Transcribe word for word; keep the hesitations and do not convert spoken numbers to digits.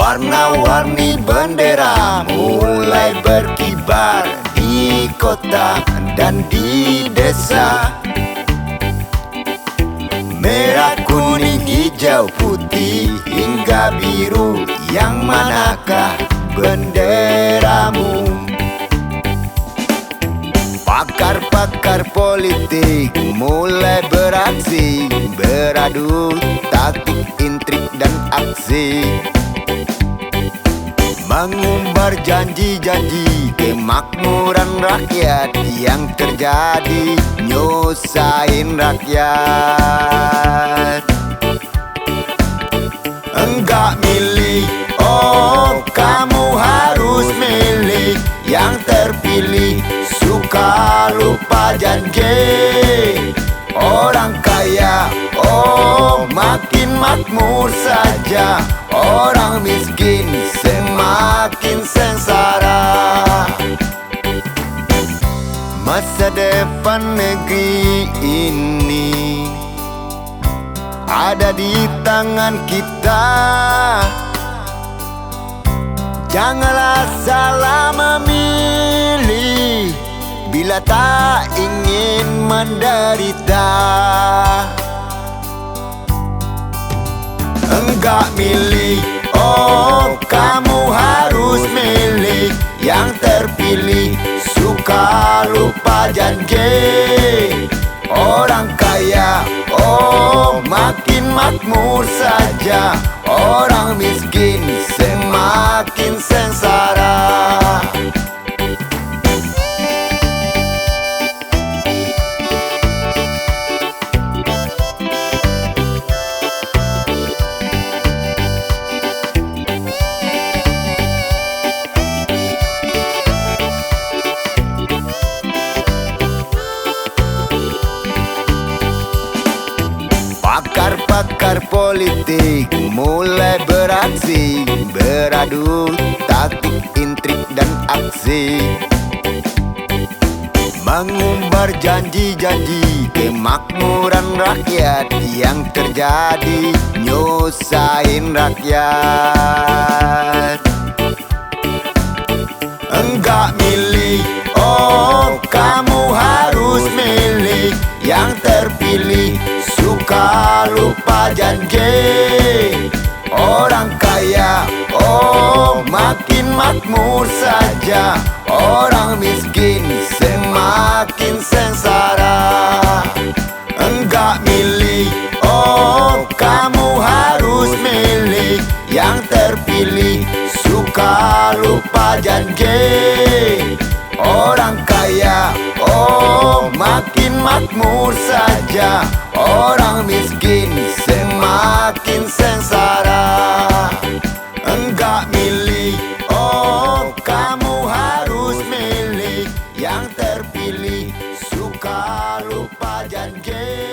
Warna-warni bendera mulai berkibar di kota dan di desa. Merah, kuning, hijau, putih, hingga biru, yang manakah benderamu? Pakar-pakar politik mulai beraksi, beradu taktik, intrik, dan aksi. Mangumbar janji-janji kemakmuran rakyat, yang terjadi nyusahin rakyat. Enggak milih, oh, kamu harus milih yang terpilih, suka lupa janji. Orang kaya, oh, makin makmur saja. Orang miskin semakin sengsara. Masa depan negeri ini ada di tangan kita. Janganlah salah memilih bila tak ingin menderita. Enggak milih, oh, kamu harus milih yang terpilih, suka lupa janji. Orang kaya, oh, makin makmur saja. Orang miskin semakin sengsara. Pakar-pakar politik mulai beraksi, beradu taktik, intrik, dan aksi. Mangumbar janji-janji kemakmuran rakyat, yang terjadi nyusahin rakyat. Enggak milih, oh, kamu harus milih yang terpilih, suka lupa janji. Orang kaya, oh, makin makmur saja. Orang miskin semakin sengsara. Enggak milih, oh, kamu harus milih yang terpilih, suka lupa janji. Orang kaya, oh, makin makmur saja. Orang miskin semakin sengsara. Enggak milih, oh, kamu harus milih yang terpilih, suka lupa janji.